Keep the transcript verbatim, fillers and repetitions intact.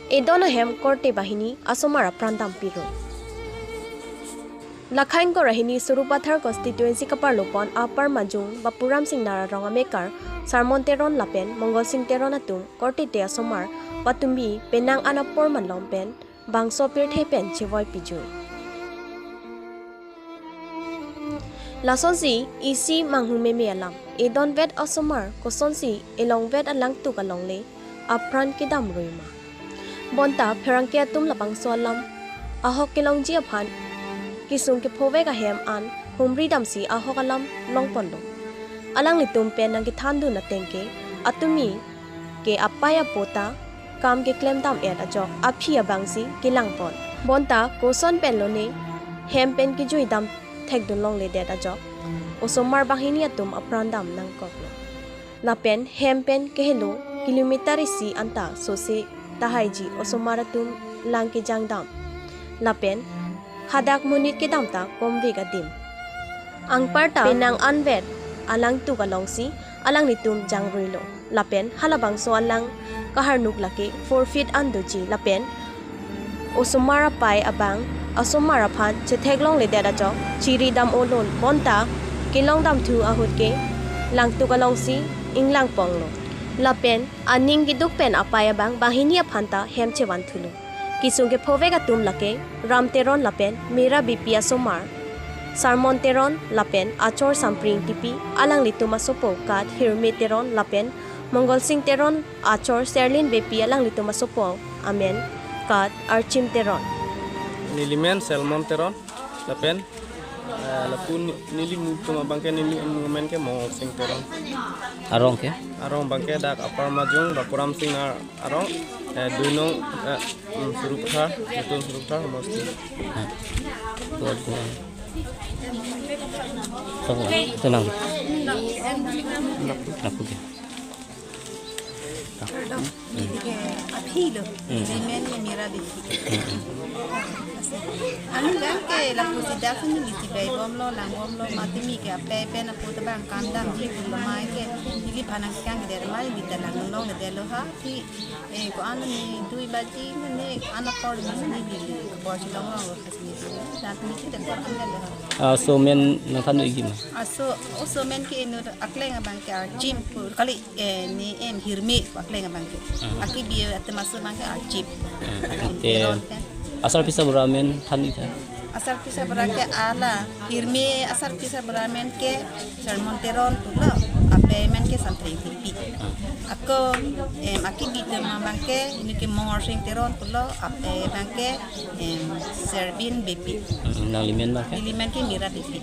Edon ahem korte banghini asomar apran dam piro. Lakhain Korahini Sarupathar constituency kaparlopon Upper Majung Bapuram Singnar arong amekar Sarmon Teron lapen Mongol Sing Teron atum korte te asomar patumi penang an apor malom pen bangso pirthe pen chevoi piju. Lasonsi isi manghu meme alam, edon vet asomar kosonsi elong vet alangtuk alongle apran kedam rui ma. Bonta pherangke atum labangso alam ahok kelongji aphan kesung kephovek ahem an humri damsi ahok alam longponlo. Alanglitum pen nangkethandun ateng ke atumi ke apei apo ta kam keklem dam-et ajok aphi abangsi kelangpon. Bonta koson pen lone hem pen kejui dam thekdun longledet ajok osomar banghini atum apran dam nangkoklo. Lapen hem pen kehelo kilometer isi anta sose tahaiji osomar atum lang kejang dam. Lapen hadak monit kedam ta komvek adim. Anparta penang anvet alangtuk alongsi alanglitum jangruilo. Lapen halabangso alang kaharnuk lake four feet an doji lapen osomar apei abang asomar aphan chetheklongledet ajok chiri dam-olo bonta kelong damthu ahut ke langtuk alongsi inglangponglo. Lapen aning keduk pen apei abang banghini aphan ta hem chevanthulo. Kesung kephovek atum lake Ram Teron lapen Mira Beypi asomar, Sarmon Teron lapen Achor Sampri Ingtipi alanglitum asopo kat Hirme Teron lapen Mongol Sing Teron, Achor Serlin Beypi alanglitum asopo amen kat Archim Teron. Nelimen Salmon Teron lapen eh, lapu ni- neli mutum abangke neli amen ke Mongol Sing Teron. Arong ke? Arong abangke dak Upper Majung Bapuram Singnar arong, eh, Dunong, eh, mm, Sarupathar, Nutun Sarupathar, Mosti. Buat gua. Tunggu, tenang. Lapu ke? Neli ke aphi lo, nelimen ke Mira Beypi. Anung abangke lapu sida sini neli chibai bomlo, lang bomlo, matumi ke apei pen apo ta bang kam damji pulo mai ke, neli phanang kang der mai, neli ta langlong le delo ha, phi, eh, ko-an ni dui baji, ne, an apor ni, neli, neli, bor si longlong lo, khas neli, dan neli ke dekor an delo ha. Ah, so men nangthan igi ma? Ah, so, oh, so men ke inut akleng abangke Archim, pu, kali, eh, ne em Hirme akleng abangke. Hmm. Akebi atum aso abangke Archim. Hmm. Archim Te Teron ke. Asarpi asarbura amen than-ik tha? Asarpi asarbura ke ala Hirme asarpi asarbura amen ke Sarmon Teron pulo, apei amen ke Sampri Ingtipi. Hmm. Ako, em, akebi atum abangke, inut ke Mongol Sing Teron pulo, apei abangke, em, Serbin Beypi. Hmm, nanglimen abangke? Nelimen ke Mira Beypi.